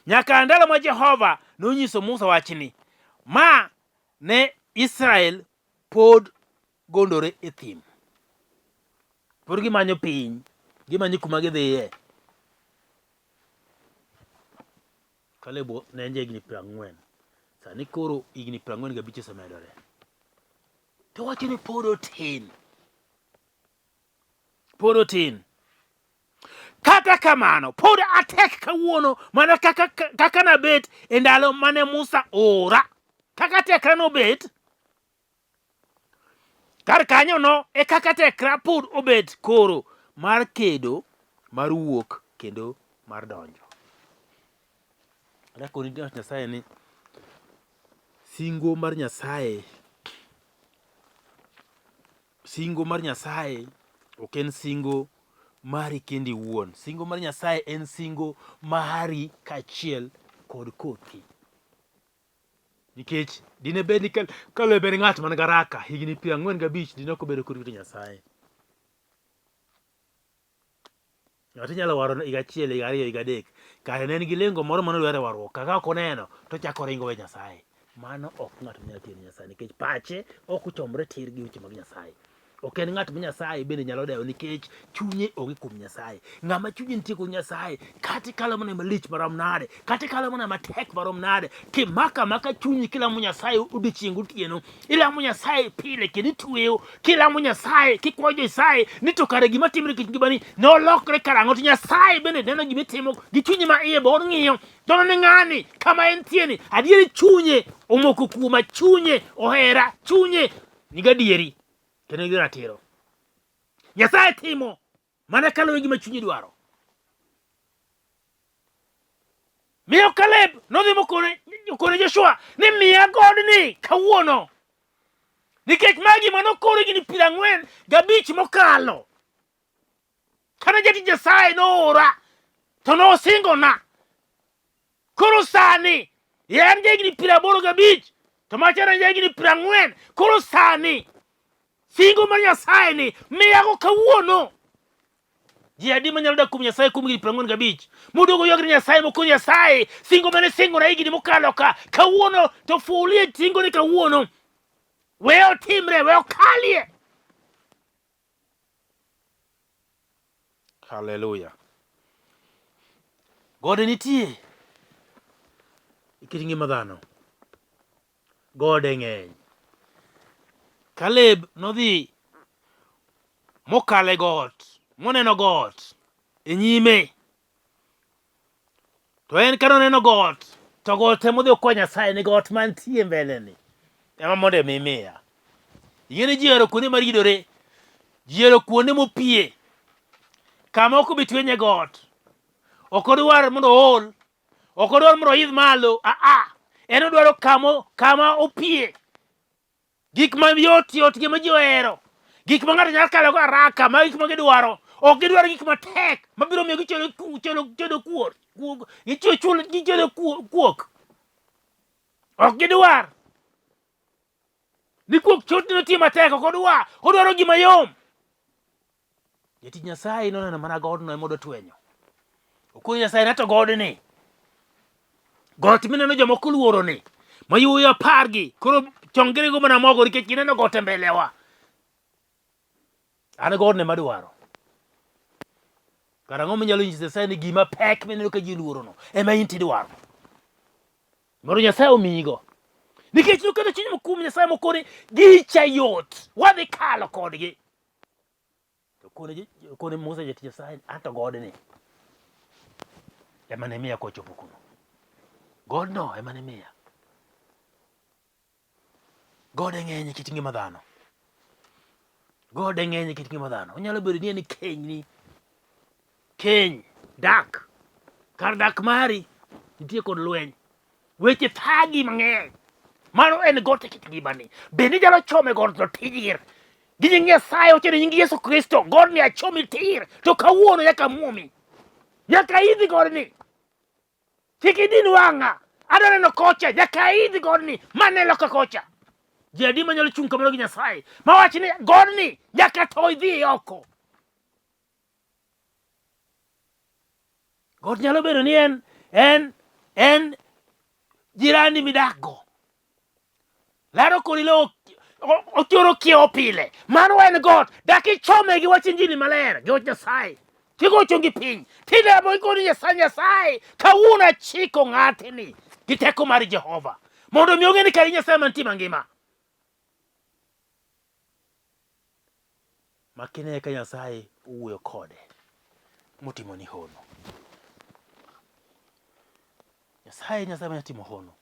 Nyaka ndalo ma Jehova nonyiso Musa wachni, ma ne Israel pod gondore e thim. Pod gimanyo piny, gimanyo kuma gidhiye. Kaleb ne en jahigni 40. Sani koro higni 45 osemedore. To wacho ni pod otin. Pod otin. Kata kamano, pod atek kawuono mana kaka, kaka nabet e ndalo mane Musa oora. Kaka tekra nobet, kar kanyono e kaka tekra pod obet koro mar kedo, mar wuok kendo mar donjo. Adakoni Nyasaye ni singo mar Nyasaye Singo mar Nyasaye ok en singo mari kendi iwuon. Singo mar Nyasaye en singo mari kaachiel kod kothi. Nikech dine bed ni Kaleb en ng'at man garaka, higni 45 dine ok obedo korito Nyasaye. Ng'ato inyalo waro higa achiel, higa ariyo, higa adek. Kare ne en gi lengo moro mane odwaro e warruok. Kaka ok oneno, to ochako oringo owe Nyasaye. Mano ok ng'at manyalo tiyo ne Nyasaye nikech pache ok ochomre tir gi weche mag Nyasaye. Ok en ng'at ma Nyasaye bende nyalo dewo nikech chunye onge kuom Nyasaye. Ng'ama chunye nitie kuom Nyasaye, kata ikalo mana malich marom nade, kata ikalo mana matek marom nade, kimako amaka chunyi kilamo Nyasaye odiechieng' gotieno, ilamo Nyasaye pile kendo itweyo kilamo Nyasaye kikwayo Nyasaye ni to kare gima timre kit ngimani nolokre karang'o to Nyasaye bende neno gima itimo gi chunye ma iye be ong'iyo to ni ng'ani kama entie ni adieri chunye omoko kuoma chunye ohera chunye ni gadieri kendo gi ratiro Nyasaye timo mana kaluwore gi gima chunye dwaro. Miyo Kaleb nodhi mokone okone Joshua ni miya godni kawuono nikech ma gima nokor higni 45 mokalo kane jatich Nyasaye noora to nosingona. Koro sani en jahigni 85 to macha en jahigni 40. Koro sani singo mar Nyasaye ni miyago kawuono. Ji adi manyalo dak kuom Nyasaye kuom higni 45 moduogo ywak ni Nyasaye mokor Nyasaye singo mane singona higni mokalo ka kawuono to fulie singo ni kawuono we otimre we okalie. Haleluya. Gode nitie e kit ngima dhano. Gode ng'eny. Kaleb nodhi mokalo e got, moneno got e nyime. To en ka noneno got, to got ema odhi okwa Nyasaye ni got mantie mbele ni ema mondo emi imiya. Ing'e ni ji ohero kuonde maridore, ji ohero kuonde mopie, kama ok obi twenye got. Ok odwar mondo ool, ok odwar mondo oidh malo, aa, en odwaro kama opie. Gik ma yot yot gima ji ohero. Gik ma ng'ato nyalo kalogo haraka, ma gik ma gidwaro. Ok gidwar gik matek mabiro miyo gichedo chedo kuor, gichedo kuok. Ok gidwar. Ni kuok chot nitie matek, ok odwar. Odwaro gima yom. Jatich Nyasaye noneno mana godno ema odwa twenyo. Okoni Nyasaye nato godni. Got mineno jomoko oluoro ni. Ma yuoyo apargi. Koro chonggi go mana mogo nikech gineno got e mbelewa. An godno ema adwaro. Kara ang'o minyalo nyiso Nyasaye ni gima pek mineno ka ji oluorono ema in tidwaro. Mondo Nyasaye omiyigo. Nikech noketo chunye kuom Nyasaye mokoni gicha yot. Wadhi kalo kodgi. To kone Musa jatich Nyasaye anto godni ema ne miya kochopo kuno. Godno ema ne miya. Gode ng'eny e kit ngima dhano. Gode ng'eny e kit ngima dhano. Onyalo bedo ni en kenyni. Keny, dak. Kar dak mari nitie kod lweny. Weche thagi mang'eny. Mano en got e kit ngimani. Bende inyalo chome godno tir. Gi nying Nyasaye wacho ni nying Yesu Kristo, godni achomi tir. To kawuono nyaka amuomi. Nyaka idhi godni. Kik idin wang'a. Adwa neno kocha, nyaka aidh godni mane loka kocha. Ji adi manyalo chung' kamano gi Nyasaye mawach ni godni nyaka to idhi oko. Got nyalo bedo ni en en En jirani midakgo. Laro kodi lowo ochoro kiewo pile. Mano en got. Dak ichome gi wach injili maler gi wach Nyasaye. Tigo chongi piny. Tilemo ikoni Nyasaye Nyasaye kawuono achiko ng'atni gi teko mar Jehova mondo mi ong'e ni kare Nyasaye mantie mangima. Makine ka Nyasaye owuoyo kode motimoni hono. Nyasaye Nyasaye manya timo hono.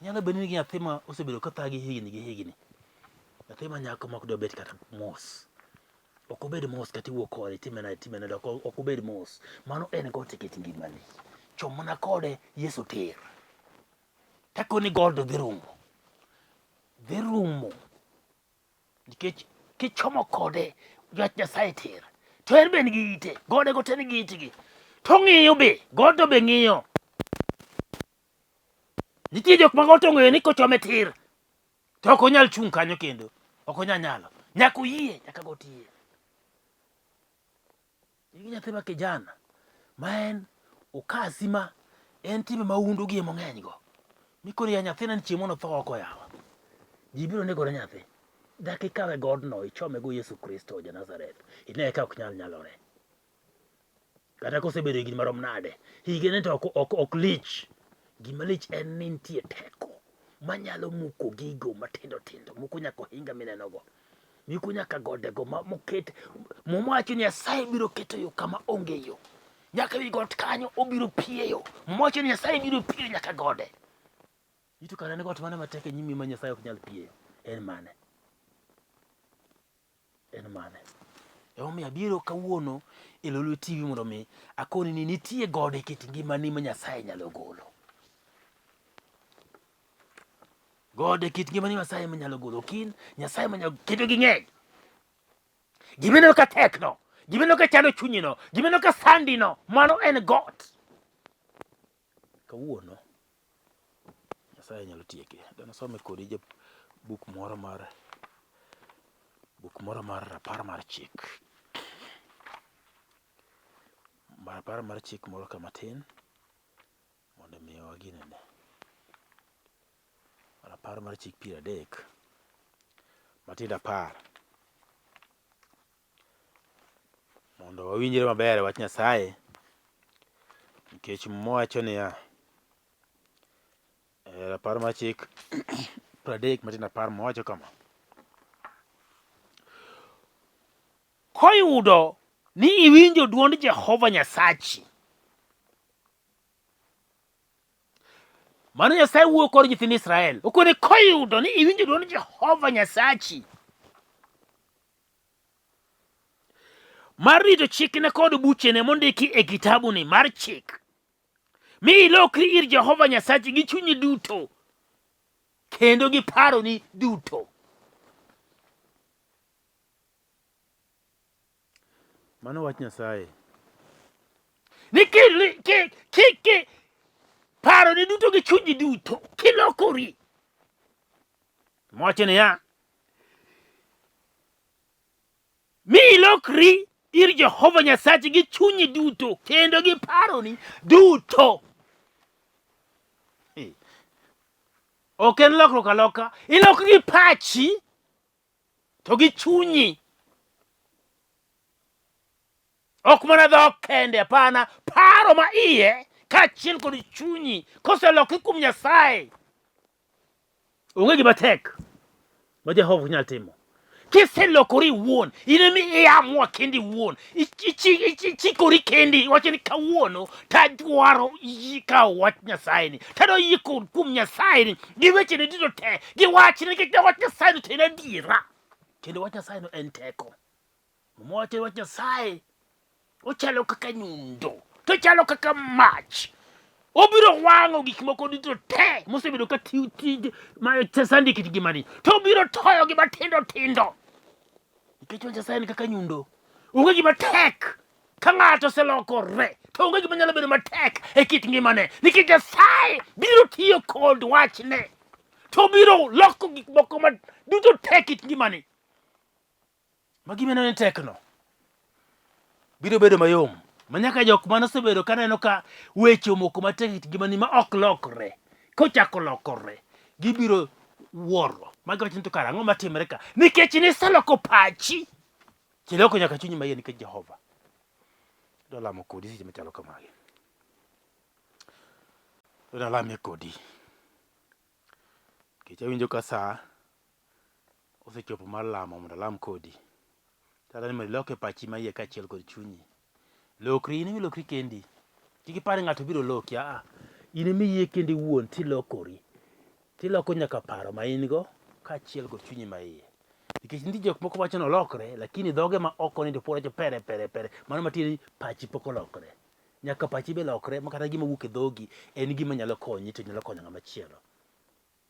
Nyalo bedo ni gi nyathi ma osebedo ka thagi higni gi higni. Nyathi ma nyako ma ok dwa bet kata mos. Ok obed mos kata iwuo kode itime nade itime nade ok obed mos. Mano en got e kit ngimani. Chom mana kode Yesu tir. Takoni godo dhi rumo. Dhi rumo. Nikech kichomo kode wach Nyasaye tir. To en be nigi ite. Gode go te nigi itgi. To ng'iyo be. Godo be ng'iyo. Nitie jok ma got ong'eyo ni kochome tir to ok onyal chung' kanyo kendo. Ok onyal nyalo. Nyaka oyie, nyaka got yie. Nigi nyathi ma kijana ma en okasi ma en timbe mahundu gi ema ong'eny go. Mikoni ya nyathina ni chieng' moro notho oko yawa. Ji biro negore nyathi. Dak ikawe godno ichome go Yesu Kristo ja Nazareth. Ine ka ok nyal nyalore. Kata kosebedo higni marom nade, higene to ok, ok, ok lich. Gima lich en ni nitie teko manyalo muko gigo matindo tindo, muko nyaka ohinga minenogo. Miko nyaka godego ma moket. Muma wacho ni Nyasaye biro keto yo kama onge yo. Nyaka wi got kanyo obiro pieyo. Muma wacho ni Nyasaye biro pieyo nyaka gode. Ito kare en got mane matek e nyimi ma Nyasaye ok nyal pieyo? En mane? En mane? Emomiyo abiro kawuono e Lolwe TV mondo mi akoni ni nitie gode e kit ngimani ma Nyasaye nyalo golo. Gode kit ngimani Nyasaye manyalo golo kin Nyasaye manyalo kendo ging'eny. Gima ineno ka tekno, gima ineno ka chando chunyino, gima ineno ka sandino, mano en got. Kawuono Nyasaye nyalo tieke. Dwa nasome kodi ja buk moro mar buk moro mar rapar mar chik. Rapar mar chik moro ka matin mondo mi waginene. Rapar mar chik 30 matindo 10 mondo wawinjre maber e wach Nyasaye nikech Muma wacho niya e rapar mar chik 30 matindo 10 Muma wacho kama. Koyudo ni iwinjo dwond Jehova Nyasachi. Mano Nyasaye wuoyo kod nyithind Israel. Okone koyudo ni iwinjo dwond Jehova Nyasachi mar rito chikne kod buchene mondiki e kitabuni mar chik, mi ilokri ir Jehova Nyasachi gi chunyi duto kendo gi paroni duto. Mano wach Nyasaye. Ni ki, ki, ki, ki paroni duto gi chunyi duto kilokori. Mowacho niya, mi ilokri ir Jehova Nyasachi gi chunyi duto kendo gi paroni duto. Ok en lokruok aloka, ilokri gi pachi to gi chunyi. Ok mana dhok kende, hapana, paro ma iye kaachiel kod chunyi koseloki kuom Nyasaye, onge gima tek ma Jehova ok nyal timo. Kiselokori iwuon, in ema iamua kendi iwuon, ichikori kendi, iwacho ni kawuono tadwaro kawo wach Nyasaye ni, tadwa yie kuom Nyasaye ni, gi wechene duto te, gi wachne, nikech wach Nyasaye no to en adiera, kendo wach Nyasaye no en teko. Muma wacho ni wach Nyasaye ochalo kaka nyundo, to ochalo kaka mach. Obiro wang'o gik moko duto te mosebedo ka tiyo tij ma sandi kit ngimani, to obiro toyogi matindo tindo. Nikech wach Nyasaye ni kaka nyundo, onge gima tek ka ng'ato oselokore, to onge gima nyalo bedo matek e kit ngimane, nikech Nyasaye biro tiyo kod wachne, to obiro loko gik moko ma duto te e kit ngimani. Ma gima ineno ni tekno biro bedo mayom. Ma nyaka jok mane osebedo kaneno ka weche omoko matek e kit ngimani ma ok lokre, kochako lokore, gibiro wuoro ma giwacho ni to kara ang'o matimre ka? Nikech niseloko pachi, tiloko nyaka chunyi maiye nikech Jehova. Adwa lamo kodi seche machalo kamagi. Adwa lamie kodi. Nikech awinjo ka sa osechopo mar lamo mondo alam kodi. Tadwa ni mondo ilok e pachi maiye kaachiel kod chunyi. Lokri, in ema ilokri kendi. Kik ipar ni ng'ato biro loki, aa. In ema iyie kendi iwuon tilokori. Tiloko nyaka paro ma in go kaachiel kod chunyi maiye. Nikech nitie jok moko wacho ni olokre, lakini dhoge ma oko ni to pod wacho pere pere pere. Mano matiende ni pachi pok olokre. Nyaka pachi be lokre ma kata gima wuok e dhogi en gima nyalo konyi to nyalo konyo ng'ama chielo.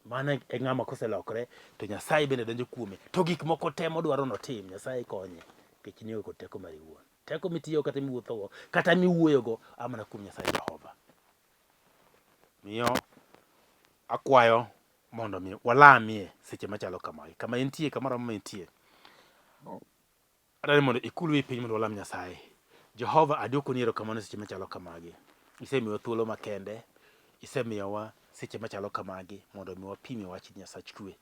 Mano e ng'ama koselokre to Nyasaye bende donjo kuome to gik moko te modwaro notim, Nyasaye konye nikech in ionge kod teko mari iwuon. Teko mitiyogo kata miwuothogo kata miwuoyogo a mana kuom Nyasaye Jehova. Miyo akwayo mondo mi walamie seche machalo kamagi. Kama intie, kamoro amora ma intie. Adwaro ni mondo ikul wiyi piny mondo walam Nyasaye. Jehova, adwokoni erokamano seche machalo kamagi. Isemiyowa thuolo makende, isemiyowa seche machalo kamagi mondo mi wapimie wach Nyasach kwe.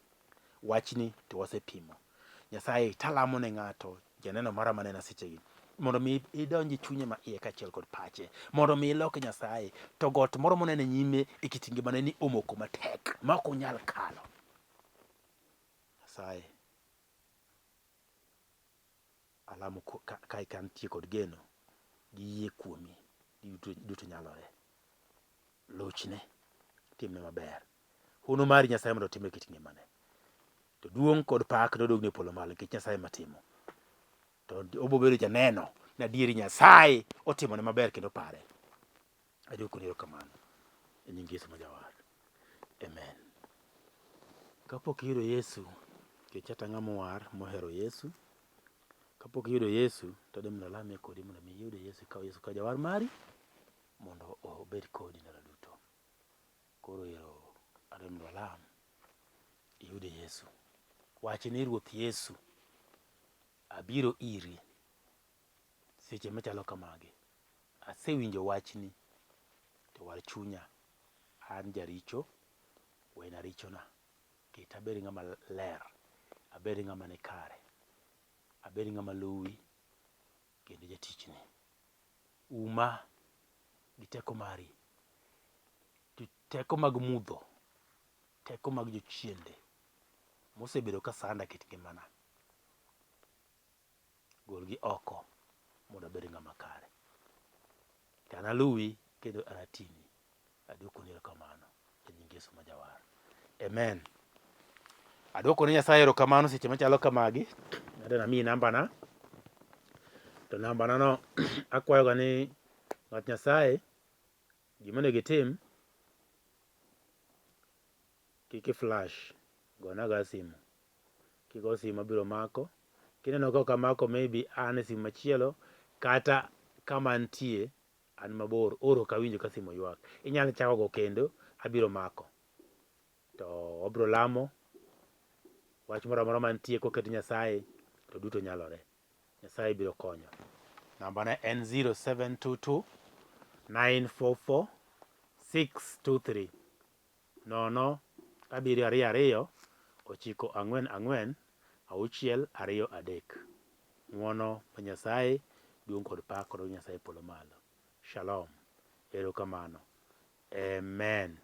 Wachni to wasepimo. Nyasaye, talamo ne ng'ato, janeno mara manena sechegi, mondo mi idonj e chunye ma iye kaachiel kod pache, mondo mi iloke Nyasaye, to got moro moneno e nyime e kit ngimane ni omoko matek ma ok onyal kalo. Nyasaye, Alamo kae ka antie kod geno gi yie kuomi ni duto nyalore. Lochne, timne maber. Hono mari Nyasaye mondo otim e kit ngimane. To duong' kod pak nodogni e polo malo nikech Nyasaye ema timo. To obo bedo janeno ni adieri Nyasaye otimone maber kendo pare. Adwokoni erokamano e nying Yesu ma Jawar. Amen. Kapok iyudo Yesu, nikech ata ng'ama owar mohero Yesu, kapok iyudo Yesu to adwa mondo alamie kodi mondo mi iyud Yesu, ikaw Yesu kaka jawar mari mondo obed kodi ndalo duto. Koro ero adwa mondo walam iyud Yesu. Wach ni Ruoth Yesu, abiro iri seche machalo kamagi. Asewinjo wachni, to war chunya. An jaricho, wena richona. Keta abed ng'ama ler, abed ng'ama ni kare, abed ng'ama luwi kendo jatichni. Uma gi teko mari, to teko mag mudho, teko mag jochiende mosebedo ka sanda e kit ngimana, golgi oko mondo abed ng'ama kare. To analuwi kendo anatini. Adwokoni erokamano e nying Yesu ma Jawar. Amen. Adwoko ne Nyasaye erokamano seche machalo kamagi. Ade namiyi nambana. To nambana no akwayoga ni ng'at Nyasaye gima onego itim kik i flash gona ga simu. Kigo simu abiro mako. Kineno ka ok amako maybe an e simu machielo kata kama antie an mabor or ok awinjo ka simu ywak. Inyalo chako go kendo abiro mako. To wabiro lamo wach moro amora mantie koket Nyasaye to duto nyalore. Nyasaye biro konyo. Namba na en 0722 944 623. Nono abiriyo ariyo ariyo ochiko ang'wen ang'wen auchiel ariyo adek. Ng'wono ma Nyasaye, duong' kod pak odog Nyasaye e polo malo. Shalom. Erokamano. Amen.